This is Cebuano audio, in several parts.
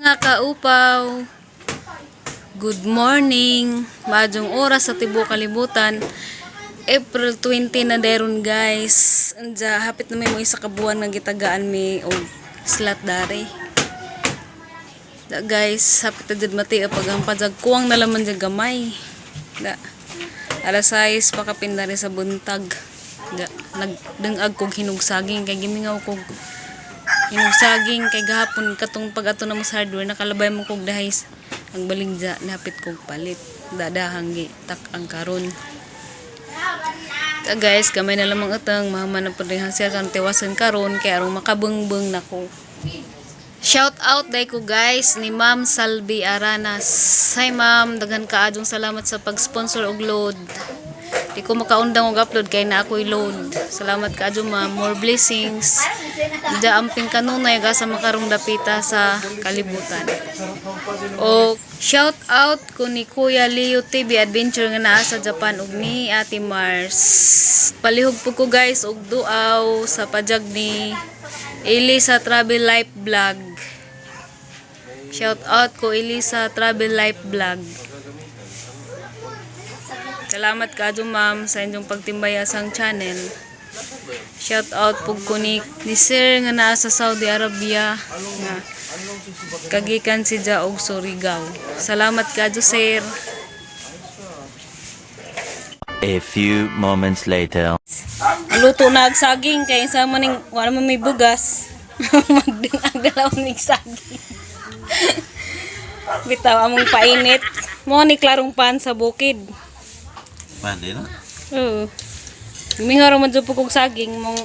Mga kaupaw, good morning. Maadjong oras sa tibuok kalibutan. April 20 na deron, guys. Anja, hapit na may mo isa ka buwan nga gitagaan mi og slot dari. Da guys, hapit na jud mati pag ang pajag, kuwang na laman jud gamay. Da. Alas 6 pa kapin dari sa buntag. Da, nagdengag kog hinog saging kay gimingaw kog hinog saging kay gahapon katong pag-ato na mo sa hardware, nakalabay mo kog dahay ang baligya, napit kog palit dadahang gi tak ang karon. Ta guys, gamay na lamang atang mahaman na pud siya kan tiwasan karon kay arong makabengbeng nako. Shout out day ko guys ni Ma'am Salvi Aranas. Hi ma'am, daghan kaadong salamat sa pag-sponsor og load. Di ko makaundang og upload kay na ako'y load. Salamat kaadyo, ma'am. More blessings. Da amping kanunay gasa makarong dapita sa kalibutan. O shout out ko ni Kuya Leo TV Adventure nga naa sa Japan ug ni Ate Mars. Palihog po ko guys og duaw sa pajag ni Elisa Travel Life Vlog. Shout out ko Elisa Travel Life Vlog. Salamat kaadyo, ma'am, sa inyong pagtimbaya sang channel. Shout out po ko ni Sir nga naa sa Saudi Arabia nga kagikan si Ja og Surigao. Salamat kaadyo, sir. A few moments later. Luto na ag saging kay sa maning wala man may bugas. Magdengag dalaw nig saging. Bitaw among painit. Mo ni klarong pan sa bukid. Pwede na? Oo. Mingaw ra man jud po kog saging mong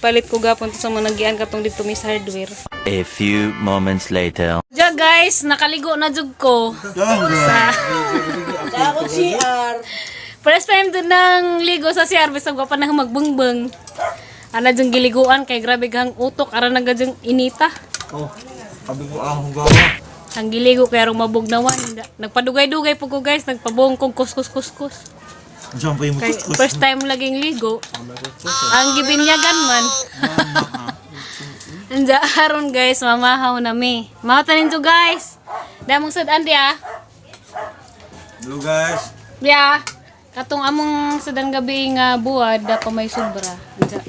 palit ko gapon to sa mga nagyan katong dito mi sa hardware. A few moments later. Ja guys, nakaligo na jud ko. Sa Ako CR. First time dun ng ligo sa CR, bisag wa pa na magbungbeng. Ana jung giliguan kay grabe gang utok ara na jung inita. Oh, sabi ko ang hugawa. Ang giligo kay arong mabugnawan. Nagpadugay-dugay po ko guys, nagpabuong kog kuskus kuskus. Diyan pa yung Kay first time laging ligo. Ang gibinyagan man. Anja aron guys, mamahaw na mi. Matanin to guys. Damong sud-an di ah. Hello guys. Ya. Katong among sudan gabi nga buwad da pa may sobra. Anja.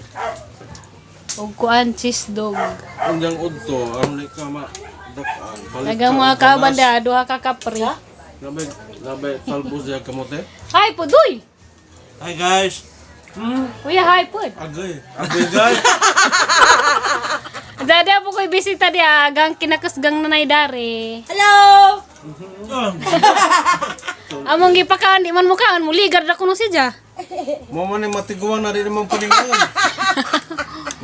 Og kuan cheese dog. Ang yang udto, ang di ka ma dakan. Balik Nagang mga ka og kabanda, duha ka kapri. Labay, labay talbos diya kamote. Hi pudoy. Hi guys. Kuya, hi pud. Agay, agay guys. Dada po ko'y bisita diya, gang kinakasgang nanay dari. Hello! Among gipakaan, di man mukaan, muligad na kuno siya. Mo man ni matiguan na rin naman paningon.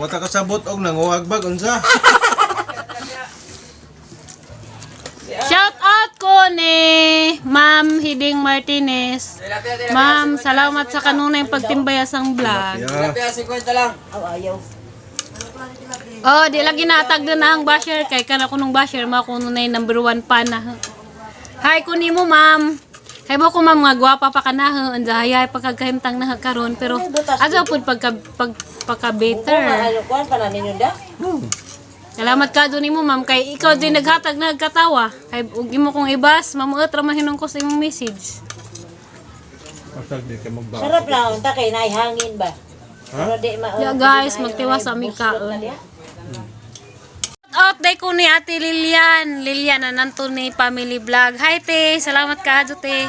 Wata kasabot og nanguwag bag unsa. Shout out ko ni Ma'am Hiding Martinez. Ma'am, salamat sa kanunay pagtimbaya sang vlog. Yeah. Aw, ayaw. Oh, di lagi natag na ang basher kay kana ko nung basher makuno na yung number one pa na. Hi ko nimo, ma'am. Kay mo ko ma'am nga gwapa pa ka na anja hayay pagkagahimtang na karon pero aja pud pagka pag pagka better. Ano kuan pa na ninyo da? Salamat ka doon nimo ma'am kay ikaw din naghatag nagkatawa. Kay ug imo kong ibas, mamuot ra man hinong ko sa imong message. Pasag di ka magba. Sarap lang unta kay naay hangin ba. Pero di ma. Yeah, guys, magtiwas sa aming kaon. Out day ko ni Ate Lilian. Lilian na nanto ni Family Vlog. Hi te, salamat ka adyo te.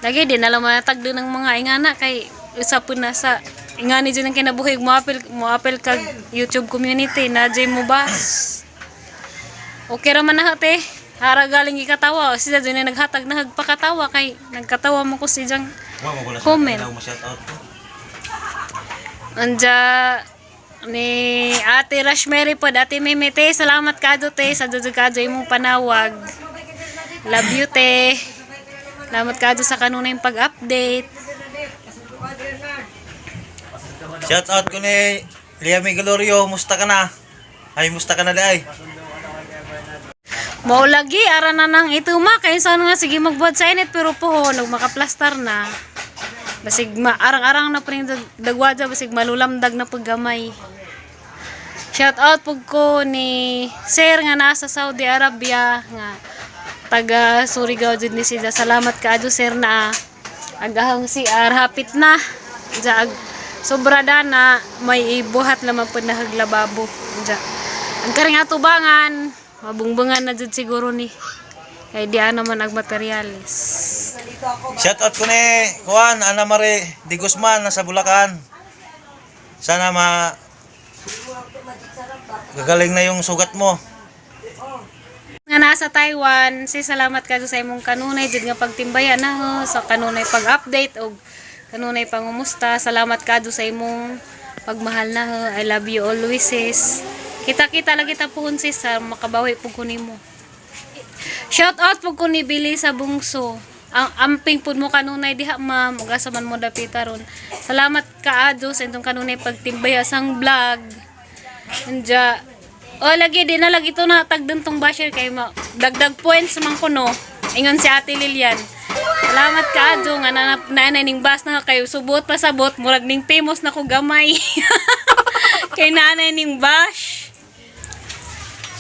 Lagi din alam mo natag ng mga ingana kay usa po na sa ingani dyan ang kinabuhi mo apel kag YouTube community na jay mo bas. Okay ra man na te. Hara galing ikatawa siya dyan na naghatag na nagpakatawa kay nagkatawa mo ko si jang comment. Anja ni Ate Rashmary pod, Ate Meme te, salamat kadyo te sa jud kadyo imong panawag. Love you te. Salamat kadyo sa kanunay pag-update. Shout out ko ni Lia Migalorio, musta ka na? Ay, musta ka na di ay? Mao lagi ara na nang ituma kay saan nga sige magbuhat sa init pero poho nag makaplastar na. Basig ma arang-arang na pa rin dagwadya basig malulamdag na paggamay. Shout out pud ko ni Sir nga nasa Saudi Arabia nga taga Surigao jud ni siya. Salamat kaadyo, sir, na agahang CR hapit na. Diya ag sobra dana may ibuhat lamang pud na haglababo. Diya. Ang karing atubangan, mabungbungan na jud siguro ni. Kay di naman ag materyales. Shout out ko ni Juan Ana Marie Di Guzman nasa Bulacan. Sana ma gagaling na yung sugat mo. Nga nasa Taiwan, si salamat ka sa imong kanunay jud nga pagtimbaya na ho, sa kanunay pag-update og kanunay pangumusta. Salamat ka sa imong pagmahal na ho. I love you always, sis. Kita-kita lagi ta puhon, sis, sa makabawi pug ko nimo. Shout out pug ko ni Billy sa Bungso. Ang amping pud mo kanunay diha, ma'am, ug asa man mo dapita ron. Salamat kaadyo sa imong kanunay pagtimbaya sang vlog. Anja. O lagi di na lagi to na tagdan tong basher kay ma dagdag points man kuno. Ingon si Ate Lilian. Salamat ka adyo nga na na ning bas na kayo subot pa sabot murag ning famous na ko gamay. Kay naanay ning bash.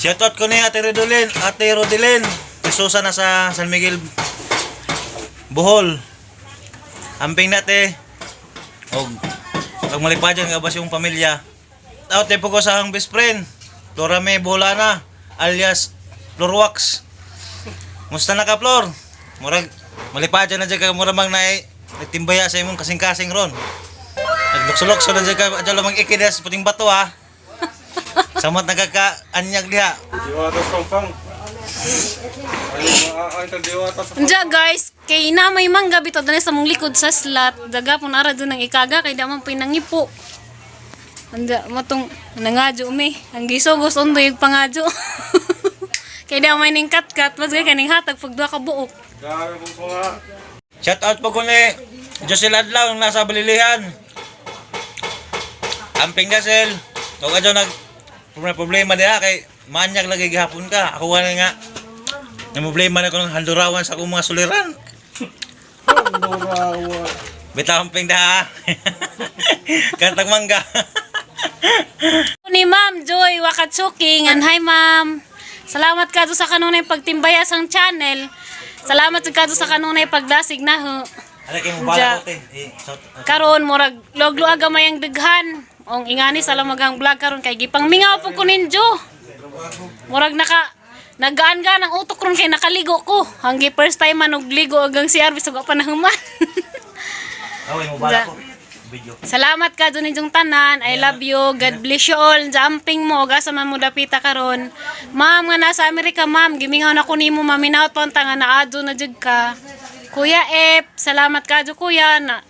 Shout out ko ni Ate Rodilyn, Ate Rodilyn. Si Susan nasa San Miguel, Bohol. Amping nate. Og pag malipadyan nga ba siyong pamilya. Out po ko sa ang best friend. Flora May Boholana alias Florwax. Musta na ka, Flor? Murag malipadyan na dyan ka mura mang naay nagtimbaya sa imong kasing-kasing ron. Naglukso-lukso na dyan ka adyo lamang ikides puting bato ha. Samot nagkakaanyag diha. Diwata sa pang. Ay, ay, diwata sa Anja guys, kay na may mangga bitaw dali sa mong likod sa slat. Daga pun ara dun ang ikaga kay damang pinangipo. Anja matong nangadyo mi. Ang gisugos undoy yung pangadyo. Kay da may ning katkat, mas kay kaning hatag pag duha ka buok. Grabe po nga. Shout out po ko ni Josel Adlaw ang nasa Balilihan. Amping Josel. Huwag ka nag problema diha kay manyag lagi gihapon ka. Ako nga nga. May problema na ko ng handurawan sa akong mga suliran. Handurawan. Bitaw amping daha. Kantang mangga. Ni Ma'am Joy Wakatsuki, and hi, ma'am. Salamat ka sa kanunay pagtimbaya sang channel. Salamat ka sa kanunay pagdasig na ho. Ala kay mo bala ko te. Eh, shout out. Karon murag loglo gamay ang daghan. Ong ingani sa lamagang vlog karon kay gipang mingaw po ko ninyo. Murag naka nagaan ga ang utok ron kay nakaligo ko. Hanggi first time man og ligo agang CR bisag wa pa nahuman. Away mo bala ko. Video. Salamat ka dun inyong tanan. I love you. God bless you all. Jumping mo. Og asa man mo dapita karon. Ma'am nga nasa Amerika, ma'am. Gimingaw na ko nimo maminaw pa nga naadto na jud ka. Kuya Ep, salamat ka adyo, kuya. Na,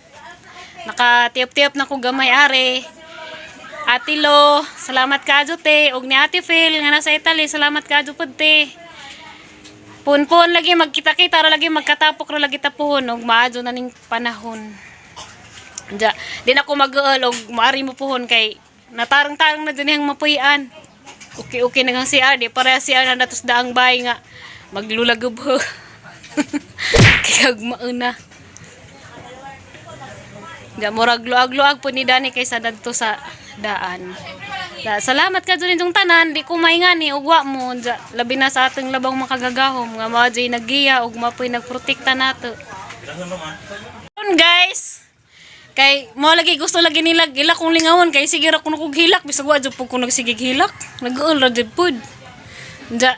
nakatiyop-tiyop na ko gamay are. Ate Lo, salamat ka adyo te. Og ni Ate Phil nga nasa Italy, salamat ka adyo pud te. Punpon lagi magkita-kita ra lagi magkatapok ra lagi tapuhon og maadyo na ning panahon. Diya, di na ako mag og maari mo puhon kay natarang-tarang na din ang mapuy-an. Okay-okay na kang CR, di pareha CR na natos daang bay nga maglulagob ho. Kaya mauna. Diya, murag luag-luag po ni Dani kaysa dadto sa daan. Da, salamat ka dun itong tanan, di ko maingani ugwa mo. Diya, labi na sa atong labang makagagahom nga mga dyan naggiya ug mapoy nagprotekta nato. Yun, guys. Kay mo lagi gusto lagi nila ila kong lingawon kay sige ra kuno kog hilak bisag wa jud pud ko nagsigig hilak. Nag-uol ra jud pud. Nja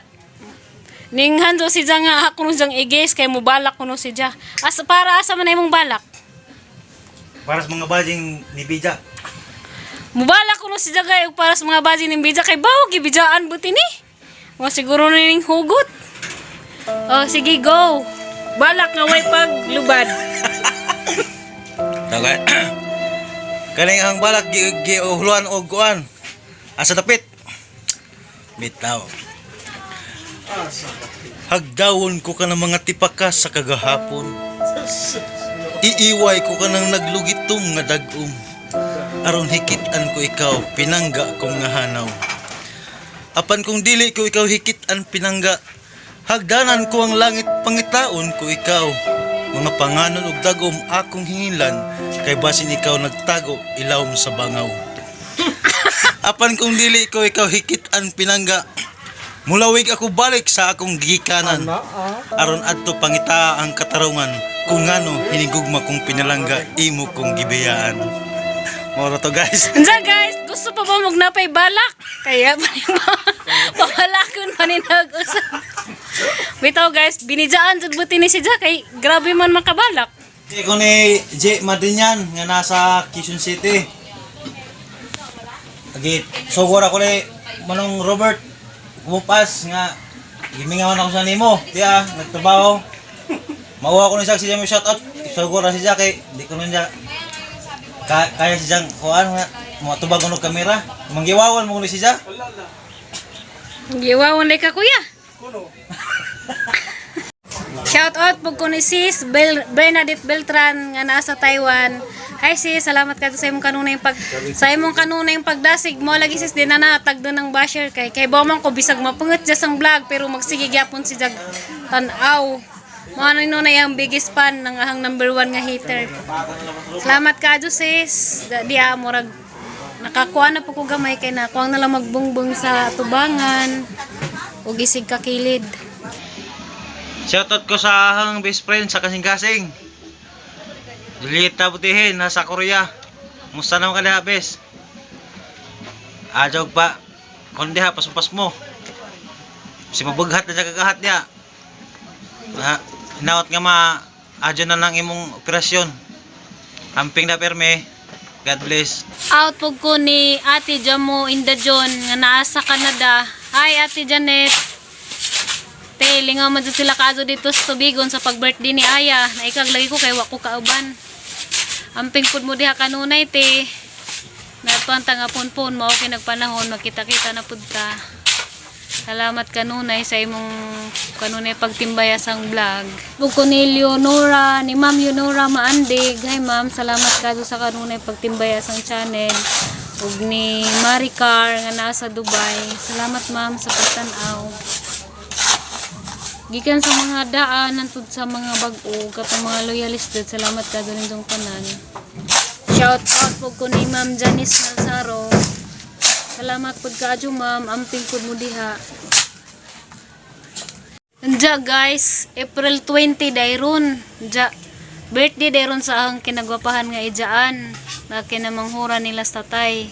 ning hando si Ja nga ako nung jang igis kay mobalak kuno si Ja. As para asa man na imong balak? Para sa mga bajing ni Bija. Mubalak kuno si Ja kay ug para sa mga baji ning bija kay bawo gibijaan buti ni. Wa siguro na ning hugot. Oh, sige go. Balak nga way paglubad. Nagay. Kaning ang balak gi giuhluan og kuan. Asa dapit. Bitaw. Hagdawon ko ka ng mga tipaka sa kagahapon. Iiway ko ka ng naglugitom nga dag-om. Aron hikitan ko ikaw, pinangga kong nga hanaw. Apan kung dili ko ikaw hikitan pinangga, hagdanan ko ang langit pangitaon ko ikaw. Mga panganon ug dagom akong hingilan, kay basin ikaw nagtago ilawom sa bangaw. Apan kung dili ko ikaw hikit ang pinangga, mulawig ako balik sa akong gikanan. Aron adto pangita ang katarungan kung ngano hinigugma kong pinalangga imo kong gibiyaan. Moro to, guys. Unsa guys, gusto pa ba magnapay balak? Kaya pabalakon maninag usa. Bitaw guys, binidjaan jud buti ni si Jack kay grabe man makabalak. Iko ni J Madrinyan nga nasa Quezon City. Agi sugor ako ni Manong Robert Kumupas nga gimingawan ako sa nimo. Diya nagtrabaho. Mauwa ko ni siya siya mo shout out. Sugor ra si Jack kay di ko niya kaya si Jang kuan nga mo tubag og kamera. Manggiwawan mo ni si Jack. Giwawan lay ka, kuya. Shout out po ko ni Sis Bernadette Beltran nga naa sa Taiwan. Hi sis, salamat ka sa imong kanunay pag sa imong kanunay pagdasig mo lagi sis din na natag doon ng basher kay kay bomang ko bisag mapungot dya sang vlog pero magsige gyapon si jag tan-aw. Mao na nunay ang biggest fan ng ahang number one nga hater. Salamat ka sis. Di ah, murag nakakuha na po ko gamay kay nakuha na lang magbungbong sa tubangan ug isig kakilid. Shoutout ko sa ahang best friend sa kasing-kasing. Julieta Butihin, nasa Korea. Musta naman ka diha, bes? Adjog pa. Kundi ha, pasumpas mo. Si mabaghat na siya kagahat niya. Ha, hinaot nga ma, adyo na lang imong operasyon. Amping na perme. God bless. Out po ko ni Ate Jamo Indajon nga naa sa Canada. Hi Ate Janet. Te, lingaw man jud sila kaadto dito sa Tubigon sa pag-birthday ni Aya. Naikag lagi ko kay wa ko kauban. Amping pud mo diha kanunay te. Natuan ta nga punpon mao kay nagpanahon magkita-kita na pud ta. Salamat kanunay sa imong kanunay pagtimbaya sang vlog. Ug ko ni Leonora, ni Ma'am Leonora Maandig. Hi ma'am, salamat kayo sa kanunay pagtimbaya sang channel. Ug ni Maricar nga naa sa Dubai. Salamat ma'am sa pagtan-aw. Gikan sa mga daan nantud sa mga bag-o katong mga loyalist dud, salamat ka ninyong tanan. Shout out po ko ni Ma'am Janice Nalsaro. Salamat pud kaadyo ma'am, amping pud mo diha. Anja guys, April 20 dayron. Anja birthday dayron sa ang kinagwapahan nga ijaan na kinamanghura nila sa tatay.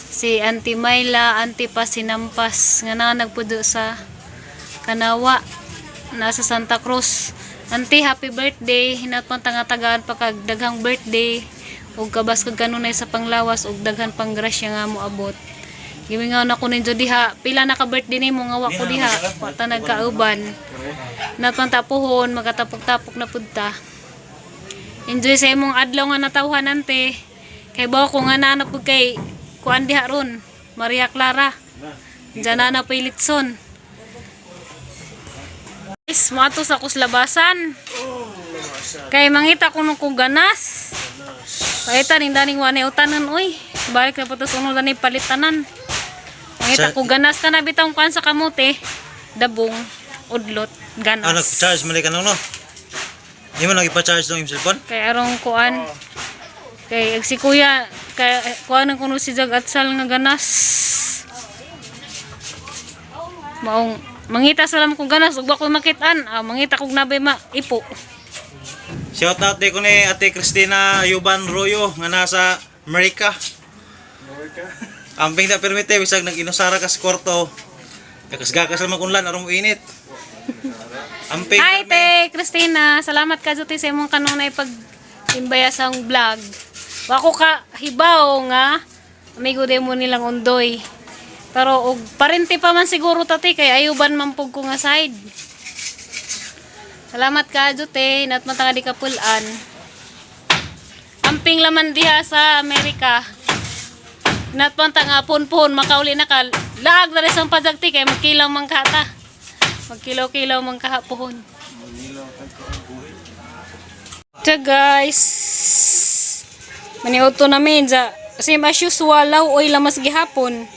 Si Auntie Myla, Auntie Pasinampas nga na nagpudo sa Kanawa nasa Santa Cruz. Auntie, happy birthday. Hinatpang tanga-tagaan pa kag daghang birthday ug kabas kag kanunay sa panglawas ug daghan pang grasya nga moabot. Gimingaw na ko ninyo diha. Pila na ka birthday nimo nga wa ko diha. Wa ta nagkauban. Natpang tapuhon, magatapok-tapok na pud ta. Enjoy sa imong adlaw nga natawhan ante. Kay bawo ko nga naana pud kay kuan diha ron. Maria Clara. Diyan na na pa'y litson. Guys, moadto sa kuslabasan. Kay mangita ko nung kung ganas. Paita ning daning wanay utanan oy. Balik na po tas uno dani palitanan. Mangita ko ganas ka na bitang kuan sa kamote. Dabong, udlot, ganas. Ah, nag-charge mali ka no? Di mo nag-ipa-charge ng imong cellphone? Kay arong kuan. Kay ag si kuya kay kuan ang kuno si Jag Atsal nga ganas. Maong mangita sa lam kong ganas ug wa ko makitaan. Ah, mangita kog nabay ma ipo. Shout out ko ni Ate Christina Yuban Royo nga nasa Amerika. Amping na permite bisag nag-inusara ka sa kwarto. Gakas-gakas lang magunlan aron mo init. Amping. Hi, Te Christina. Salamat ka te sa imong kanunay pag imbaya sa vlog. Wa ko ka hibaw nga amigo de mo nilang undoy. Pero og parente pa man siguro tate kay ayuban man pug ko nga side. Salamat ka te, nat mata di ka pulan. Amping laman diha sa Amerika. Nat panta nga punpon makauli na ka. Laag na rin sa padagti kay magkilaw man ka ta. Magkilaw-kilaw man kahapohon. Ito guys. Maniuto namin ja. Same as usual, law oy lamas gihapon.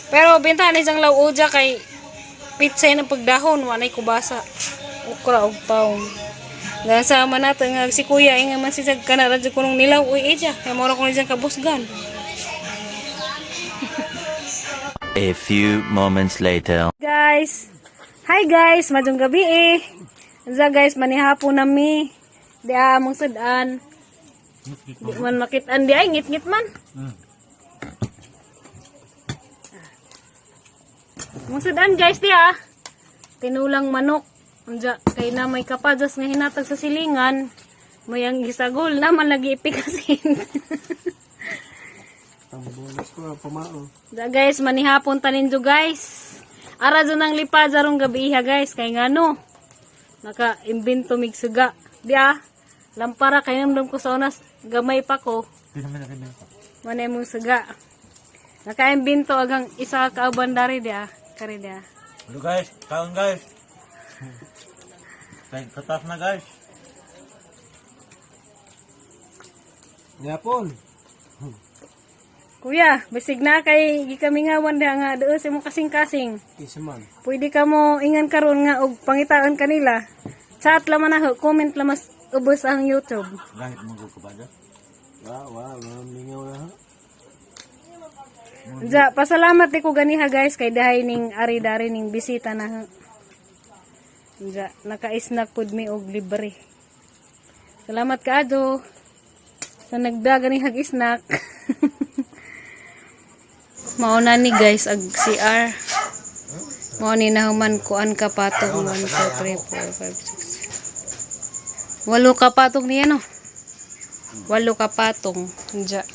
Pero benta ni isang law ja kay pitsay na pagdahon, wanay kubasa. Okra og paong. Dahil sa man nato nga si kuya inga man si jag kana ra jud kunong nilaw oy eja. Kay mura ko ni jang kabusgan. A few moments later. Guys. Hi guys, maayong gabi eh. Unsa guys, manihapon nami. Di among sudan. Di man makitaan di ay ngit-ngit man. Among sudan guys di ah. Tinulang manok. Unja kay na may kapajas nga hinatag sa silingan. May ang gisagol naman lagi ipikasin. Tambolas ko pamao. Da guys, manihapon tanin jo guys. Ara dyan ang lipad arong gabi iha guys kay ngano. Naka imbento mig suga. Di ah. Lampara kay namdam ko sa unas gamay pa ko. Manay mong suga. Naka-imbento agang isa ka kauban dari di ah. Kari di ah. Hello guys, kaon guys. Katas na guys. Yapon. Kuya, bisig na kay gikamingawan diha nga doon sa imong kasing-kasing. Kinsa man. Pwede ka mo ingan karon nga og pangitaan kanila. Chat laman na ho, comment lamas ubos ang YouTube. Langit mo ko ba dyan? Wa wa, mingaw na ha. Ja, pasalamat di ko ganiha guys kay dahay ning ari-dari ning bisita na. Ha. Ja, naka-snack pud mi og libre. Salamat kaado sa nagdaga ni hag snack. Mao na ni guys ag CR. Mao ni nahuman kuan ka patong 1 2 3 4 5 6. Walo ka patong niya no. Walo ka patong. Ja.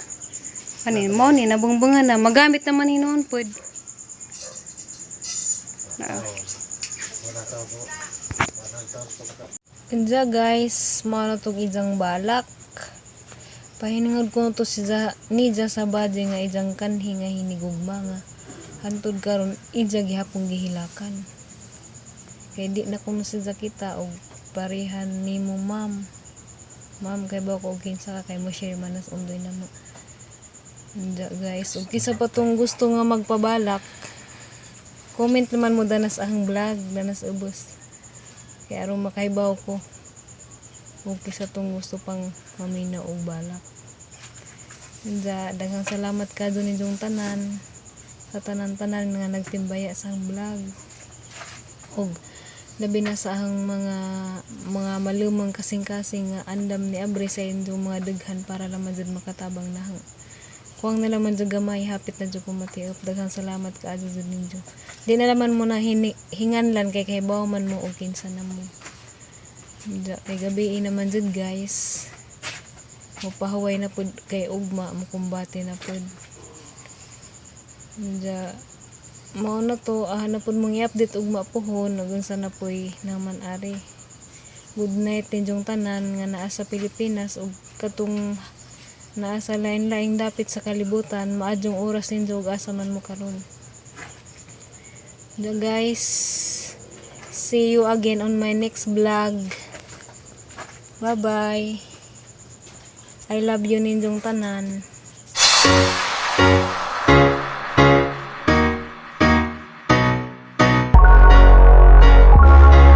Ano yun? Mao ni nabungbungan na. Magamit naman ni noon pud. Na. Kinsa guys, mao na tong ijang balak. Pahinungod ko to si ja, ni ja sa badye nga ijang kanhi nga hinigugma nga hantod karon ija gihapon gihilakan. Kay di na kuno si ja kita og parehan nimo ma'am. Ma'am kay ba ko og kinsa ka kay mo share man nas undoy na mo. Unja guys, ug kinsa pa tong gusto nga magpabalak, comment naman mo danas ang vlog, danas ubos. Kay aron makahibaw ko. Ug kinsa tong gusto pang mamina og balak. Unja, daghang salamat ka ninyong tanan sa tanan-tanan nga nagtimbaya sa ang vlog. Ug labi na sa ang mga malumang kasing-kasing nga andam ni abre sa inyong mga daghan para laman jud makatabang nahang. Kuwang na laman jud gamay hapit na jud ko matiop. Daghang salamat kaadyo jud ninyo. Di na naman mo na hinganlan kay kahibaw man mo og kinsa na mo. Unja, kay gabi naman jud guys. Mopahuway na pud kay ugma, mokumbate na pud. Unja, mao na to, ah, na pud mong i-update ugma pohon ug unsa na poy naman ari. Good night ninyong tanan nga naa sa Pilipinas ug katong naa sa lain-laing dapit sa kalibutan, maadyong oras ninyo ug asa man mo karon. Unja guys, see you again on my next vlog. Bye-bye. I love you ninyong tanan.